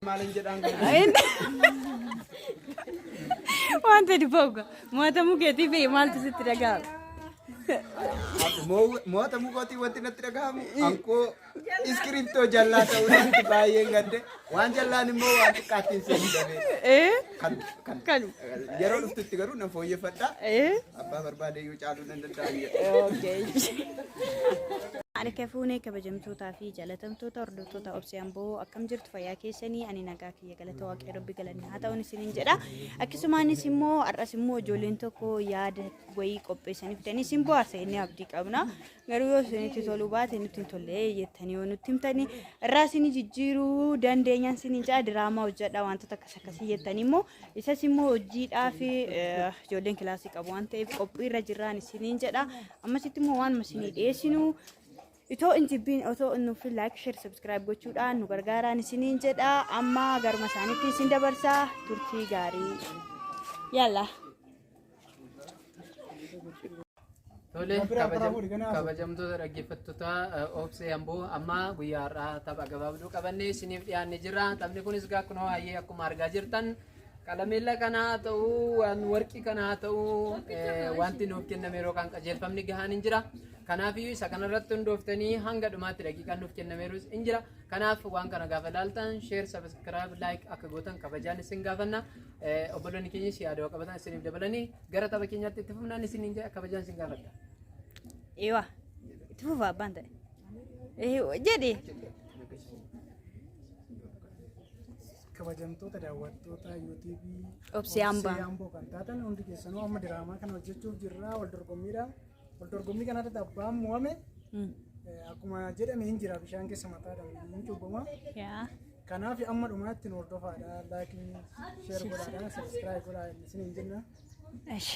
Maalin jedhaan kun? Wanta dhibbooga. Mo'atamuu keetii fi maaltu sitti dhaga'ama? Mo'atamuu kootii wanti natti dhaga'amu ankoo iskiriptoo jallaa ta'uudhaan baay'een gadde. Waan jallaan immoo waan xiqqaattiin seenuu dhabe. Kan kan Kan. yeroo dhuftutti garuu nan fooyyeffadha. Abbaa barbaade iyyuu caaluu nan danda'a jedha. Okay. Harka fuunee kabajamtootaa fi jaalatamtoota hordoftoota Obsee Amboo, akkam jirtu? Fayyaa keessanii? Ani nagaa kiyya, galata Waaqayyo, Rabbi galanni haa ta'uun isiniin jedha. Akkasumaanis immoo har'as immoo ijoolleen tokko yaada wayii qopheessanii fidanii isin bohaarsa jennee abdii qabna. Garuu yoo isinitti toluu baate, nutti hin tolle jettanii yoo nutti himtanii, irraa isin jijjiiruu dandeenyaan isiniin jedha. Diraamaa hojjedha, wantoota akkas akkasii jettanii immoo isas immoo hojiidhaa fi ijoolleen kilaasii qabu waan ta'eef qophiirra jirraan isiniin jedha. Ammasitti immoo waan isinii dhiyeessinu itoo hin jibbiin, otoo hin nuffin, like, share, subscribe gochuudhaan nu gargaaraan isiniin jedha. Amma garuma isaaniitti isin dabarsaa, turtii gaarii. Yalla. Tole, kabajamtoota dhaggeeffattoota Obsee Amboo, amma guyyaa har'aa tapha gabaabduu qabannee isiniif dhiyaannee jirra. Taphni kunis gaa kunoo hayyee akkuma argaa jirtan qalameella kana haa ta'u, waan warqii kana haa ta'u, wanti nuuf kenname yookaan qajeelfamni gahaan hin jira. Kanaafiyyuu isa kanarratti hundooftanii hanga dhumaatti daqiiqaan nuuf kennameerus hin jira. Kanaaf waan kana gaafa ilaaltan share, subscribe, like akka gootan kabajaan isin gaafanna. Obboloonni keenyas yaada yoo qabatan isiniif dabalanii gara tapha keenyaatti itti fufnaan isiniin jedha, kabajaan isin gaafadha. Eewa. Itti fufa abbaan ta'e. Eewa jedhi. Kabajamtoota daawwattoota yuutuubii Obsee Ambaa. Amboo kan taatan hundi keessanuu, amma diraamaa kana hojjechuuf jirra, wal dorgommiidha. Wal dorgommii kanarratti abbaan mo'ame akkuma jedhame hin jira, bishaan keessa mataadhaan hin cuubbama. Yaa. Kanaaf amma dhumaatti nu hordofaadha. Like, share godhaadha, subscribe godhaa isiniin jenna. Esh.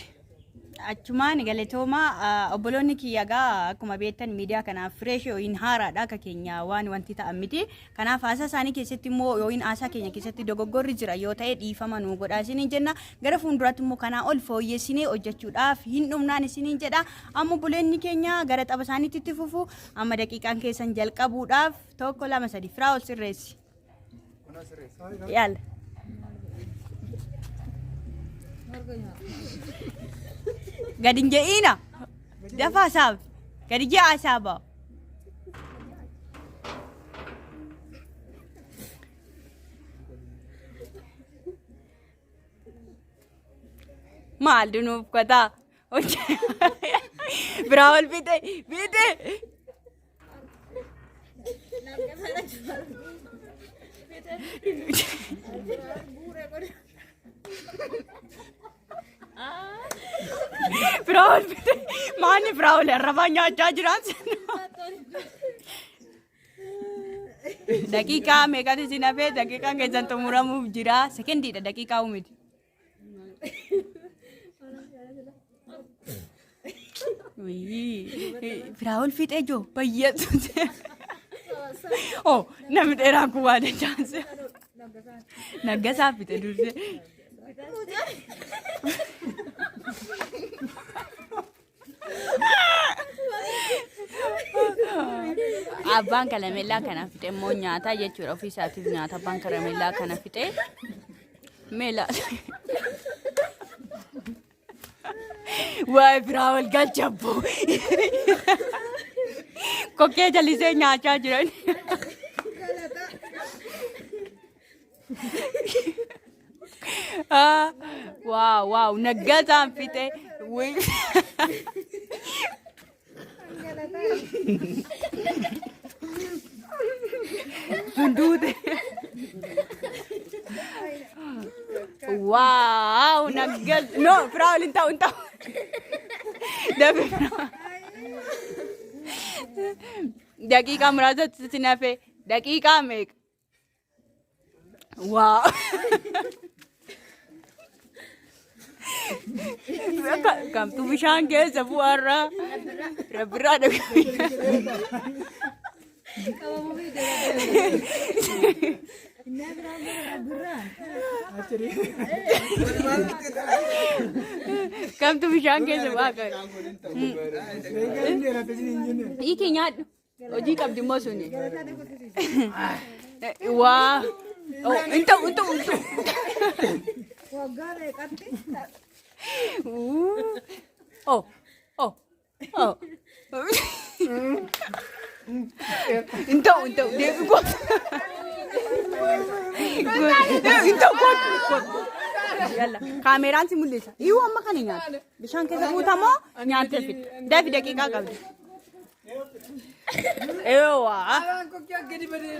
Achumaan galatoomaa obboloonni kiyya. Gaa akkuma beektan miidiyaa kanaaf fresh yookiin haaraadha, akka keenya waan wanti ta'an miti. Kanaaf haasaa isaanii keessatti immoo yookiin haasaa keenya keessatti dogoggorri jira yoo ta'e dhiifama nuu godhaa isiniin jenna. Gara fuulduraatti immoo kanaa ol fooyyessinee hojjechuudhaaf hin dhumnaan isiniin jedha. Amma obboleonni keenya gara tapha isaaniitti itti fufu. Amma daqiiqaan keessan jalqabuudhaaf tokko, lama, sadi. Firaa ol sirreessi. Yaala. Gadi hin je'iina. Dafaa saab. Gadi je'aa saaba. Maal dunuuf kataa? Biraa ol fixe fixe. Biraa ol fixe. Maanni biraa ol arrabaa nyaachaa jiraan. Daqiiqaa meeqatu isin hafee? Daqiiqaan keessan xumuramuuf jira. Sekendiidha, daqiiqaa miti. Biraa ol fiixee joo bayyatu. Oh, namni dheeraan kun waa dandaanse. Naggasaa fixe dursee. Abbaan karameellaa kana fixe immoo nyaata jechuudha. Ofii isaatiif nyaata abbaan karameellaa kana fixe. Meelaa. Waa'ee biraa wal galchabbu. Kokkee jallisee nyaachaa jiran. Ah, Waaw waaw, naggasaan fixe. Wuy. Sunduute. Waaw, naggas. No, firaa waliin ta'u hin ta'u. Dafi firaa. Daqiiqaa muraasatti si nafe. Daqiiqaa meeqa? Waaw. Kamtu bishaan keessa bu'aarraa rabbirraa dhaqee. Kamtu bishaan keessa bu'aa kan. Hiikii nyaadhu. Hojii qabdi immoo suni. Waa. Oh, hin ta'u, hin ta'u, hin ta'u. Waggaa meeqatti? Oh, oh, oh. Hin ta'u, hin ta'u. Deebi kootu. Hin ta'u, kootu, kootu. Yalla, kaameraan si mul'isa. Iyyuu amma kana nyaata. Bishaan keessa guutamoo nyaattee fidda. Dafi, daqiiqaa qabdi. Eewwa. Afaan kokkee gadi badee.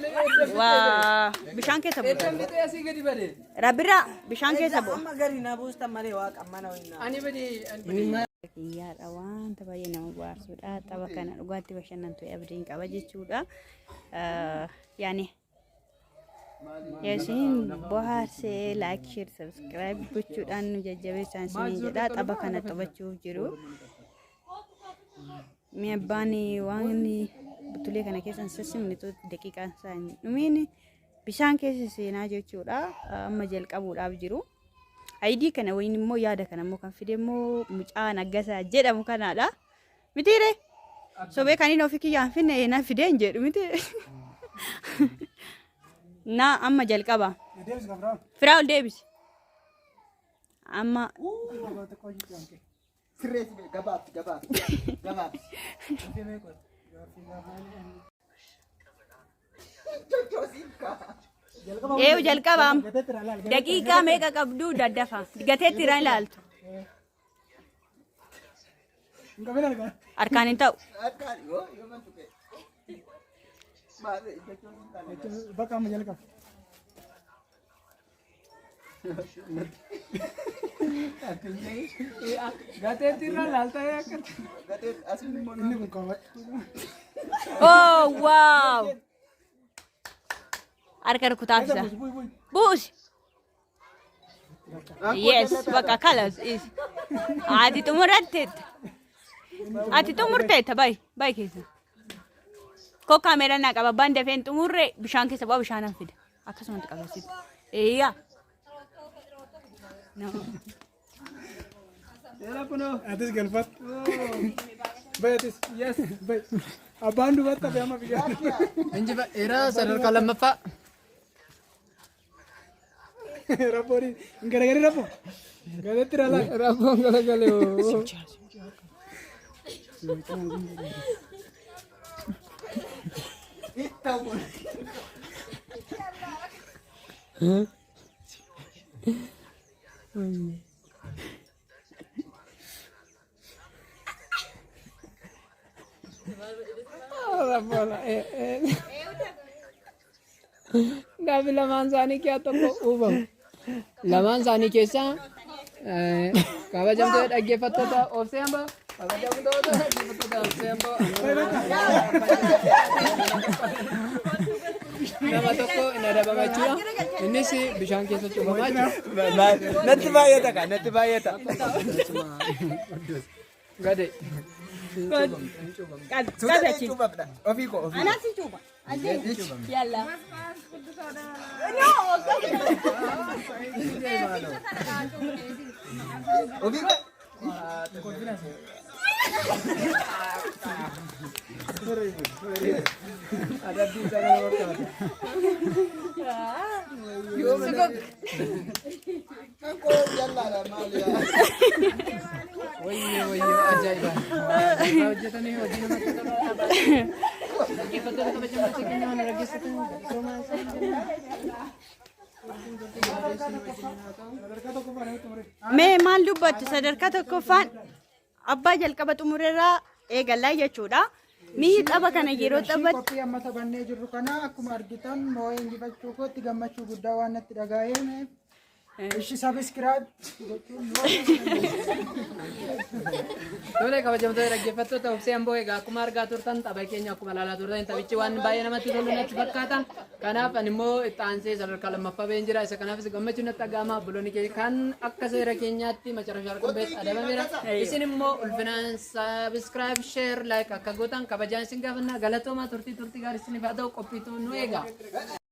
Waa, bishaan keessa buuta. Eddamni ta'e asii gadi badee. Rabbirraa bishaan keessa bu'a. Amma gadi na buustan malee waaqa mana wayinaa. Ani badee, ani badee. Kiyyaadha, wanta baay'ee nama bohaarsudha. Tapha kana dhugaatti bashannantu abdiin qaba jechuudha. Yaani isin bohaarsee like, share, subscribe gochuudhaan nu jajjabeessaan isiniin jedha. Tapha kana taphachuuf jiru. Mi abbaan waan butulee kana keessa hin sassimne daqiiqaan isaa hin dhumiin bishaan keessa seenaa jechuudha. Amma jalqabuudhaaf jiru. Idea kana wayin immoo yaada kana immoo kan fide immoo mucaa Naggasaa jedhamu kanaadha. Mitiire? Sobee kan inni ofii kiyyaan finne na fide hin jedhu miti. Na amma jalqaba. Deebisi kan biraan. Firaa ol deebisi. Amma Sirreessi, gabaabsi, gabaabsi, gabaabsi. Chochoosiif kaa. Eeyu, jalqaba. Gateetti irraa ilaali. Daqiiqaa meeqa qabdu daddafa. Gateetti irraa ilaaltu. Hin qabin argaa. Harkaan hin ta'u. Harkaan yoo mantu ka'e. Maal chochoosiif kaa? Bakka amma jalqaba. Gateetti irraa laaltaa akka. Gateetti asiin immoo Inni kun kaawwadhu. Oh wow! Harka rukutaafisa. Buusi, buusi. Buusi. Yes, bakka kalas is. Ati xumuratteetta. Ati xumurteetta, bayi bayi keessa. Koo kaameeraa naa qaba, abbaan dafee hin xumurre bishaan keessa bu'aa, bishaan hin fida. Akkasumatti qabasitti. Eeyyaa. No. Atis galfadhu. Bayi atis. Yes. Bayi. Abbaan dubarta fi amma bishaan. Injifadheera sadarkaa lammaffaa. Rabboon hin garagarin, rabboo. Gateetti irraa ilaali. Rabboon galagalee. Itti Gaafi lamaan isaanii keessaa tokko uumamu. Lamaan isaanii keessaa kabajamtoota dhaggeeffattoota Obsee Amboo, kabajamtoota dhaggeeffattoota Obsee Amboo, nama tokko hin adabama jechuudha. Innis bishaan keessa cuubamaa jechuudha. Natti baay'ata kaa, natti baay'ata. Gade. Qabi achi. Cuubamdha. Ofii koo, ofii koo. Anaas cuuba. Yalla. No. Ofii koo. Adabbii isaa kana fakkaata. Kan koo jallaadha, maali yaa. Wayyee wayyee, ajaa'iba! Ajaa'iba hojjetanii, hojii namatti tola. Dhaggeeffattoota kabajamtoota keenya waan dhaggeeffatan galatoomaa. Sadarkaa tokkoffaa namatti mure. Mee maal dubbattu? Sadarkaa tokkoffaan abbaa jalqaba xumurerraa eegallaa jechuudha. Mi'i tapha kana yeroo taphattu Qophii amma taphannee jirru kana akkuma argitan moo'ee injifachuu kootti gammachuu guddaa waan natti dhaga'eef ishi subscribe gochuun. Tole, kabajamtoota dhaggeeffattoota Obsee Amboo, egaa akkuma argaa turtan tapha keenya akkuma ilaalaa turtan taphichi waan baay'ee namatti tolu natti fakkaata. Kanaaf ani immoo itti aansee sadarkaa lammaffaa baheen jira. Isa kanaafis gammachuun natti dhaga'ama. Obboloonni keenya kan akka seera keenyaatti macarashaa qophees adabameera. Isin immoo ulfinaan subscribe, share, like akka gootan kabajaan isin gaafanna. Galatoomaa, turtii gaarii isiniif haa ta'u, qophiitu nu eega.